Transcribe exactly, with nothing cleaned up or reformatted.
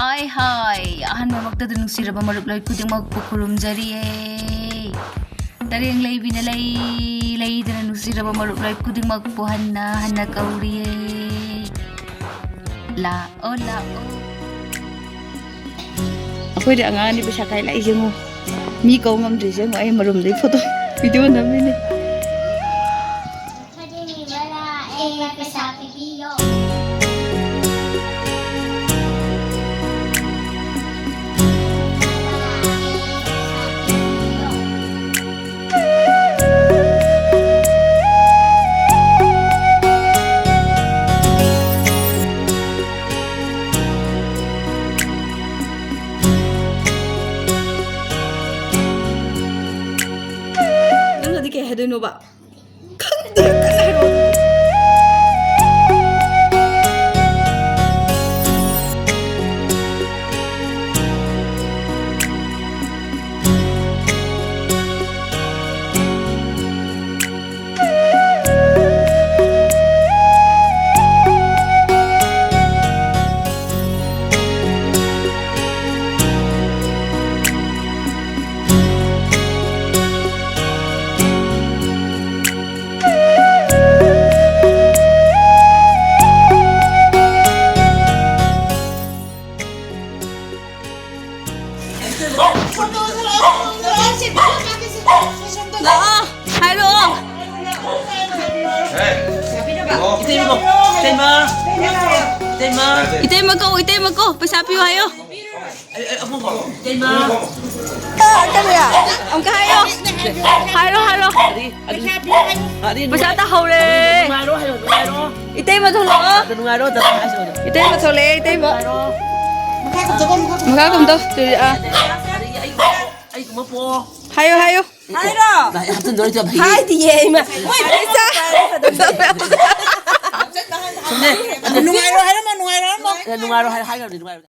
ꯑꯥꯏ ꯍꯥꯏ, ꯑꯍꯥꯟꯕꯃꯛꯇꯗ ꯅꯨꯡꯁꯤꯔꯕ ꯃꯔꯨꯞ ꯂꯣꯏ ꯈꯨꯗꯤꯡꯃꯛꯄꯨ ꯈꯨꯔꯨꯝꯖꯔꯤꯌꯦ꯫ ꯇꯔꯦꯡ ꯂꯩꯕꯤꯅ ꯂꯩ ꯂꯩꯗꯅ ꯅꯨꯡꯁꯤꯔꯕ ꯃꯔꯨꯞ ꯂꯣꯏ ꯈꯨꯗꯤꯡꯃꯛꯄꯨ ꯍꯟꯅ ꯍꯟꯅ ꯀꯧꯔꯤꯌꯦ꯫ ꯂꯥꯛꯑꯣ, ꯂꯥꯛꯑꯣ꯫ ꯑꯩꯈꯣꯏꯗꯤ ꯑꯉꯥꯡ ꯑꯅꯤ ꯄꯩꯁꯥ ꯈꯥꯏ ꯂꯥꯛꯏꯁꯦ ꯌꯦꯡꯉꯨ꯫ ꯃꯤ ꯀꯧ ꯉꯝꯗ꯭ꯔꯤꯁꯦ ꯌꯦꯡꯉꯨ, ꯑꯩ ꯃꯔꯨꯝꯗꯩ ꯐꯣꯇꯣ ꯚꯤꯗꯤꯑꯣ ꯅꯝꯃꯤꯅꯦ꯫ ꯈꯨꯗꯤꯡꯒꯤ ꯂꯥꯛꯑꯦ, ꯄꯩꯁꯥ ꯄꯤꯕꯤꯌꯣ꯫ ꯅꯪꯅꯗꯤ ꯀꯩ ꯍꯥꯏꯗꯣꯏꯅꯣꯕ? ꯈꯪꯗꯦ, ꯀꯩ ꯍꯥꯏꯔꯛꯑꯣ? ꯂꯥꯛꯑꯣ, ꯍꯥꯏꯔꯛꯑꯣ꯫ ꯏꯇꯩꯃ ꯀꯧ, ꯏꯇꯩꯃ꯫ ꯏꯇꯩꯃ ꯀꯧ, ꯏꯇꯩꯃ ꯀꯧ, ꯄꯩꯁꯥ ꯄꯤꯌꯨ ꯍꯥꯏꯌꯣ꯫ ꯏꯇꯩꯃ꯫ ꯑ, ꯀꯔꯤ? ꯑꯃꯨꯛꯀ ꯍꯥꯏꯌꯣ꯫ ꯍꯥꯏꯔꯣ, ꯍꯥꯏꯔꯣ꯫ ꯑꯗꯤ, ꯑꯗꯤ, ꯑꯗꯤ ꯄꯩꯁꯥ ꯇꯥꯍꯧꯔꯦ꯫ ꯅꯨꯡꯉꯥꯏꯔꯣ ꯍꯥꯏꯌꯣ, ꯅꯨꯡꯉꯥꯏꯔꯣ꯫ ꯏꯇꯩꯃ ꯊꯣꯛꯂꯛꯑꯣ꯫ ꯑꯗ ꯅꯨꯡꯉꯥꯏꯔꯣ, ꯑꯗ ꯍꯥꯏꯁꯦ ꯑꯗꯣ꯫ ꯏꯇꯩꯃ ꯊꯣꯛꯂꯛꯑꯦ, ꯏꯇꯩꯃ꯫ ꯅꯨꯡꯉꯥꯏꯔꯣ꯫ ꯃꯈꯥ ꯀꯨꯝꯊꯧ꯫ ꯇꯨ, ꯑꯥ꯫ ꯑꯗꯒꯤ ꯑꯩ, ꯑꯩꯒꯨꯝꯕ ꯄꯣꯛꯑꯣ꯫ ꯍꯥꯏꯌꯣ, ꯍꯥꯏꯌꯣ꯫ ꯍꯥꯏꯔꯣ꯫ ꯍꯥꯏꯗꯤꯌꯦ, ꯏꯃꯥ꯫ ꯃꯣꯏ ꯄꯩꯁꯥ꯫ ꯁꯨꯝꯅꯦ꯫ ꯅꯨꯡꯉꯥꯏꯔꯣ ꯍꯥꯏꯔꯝꯃꯣ, ꯅꯨꯡꯉꯥꯏꯔꯣ ꯍꯥꯏꯔꯝꯃꯣ꯫ ꯅꯨꯡꯉꯥꯏꯔꯣ ꯍꯥꯏ-, ꯍꯥꯏꯈ꯭ꯔꯕꯅꯤ, ꯅꯨꯡꯉꯥꯏꯔꯣ꯫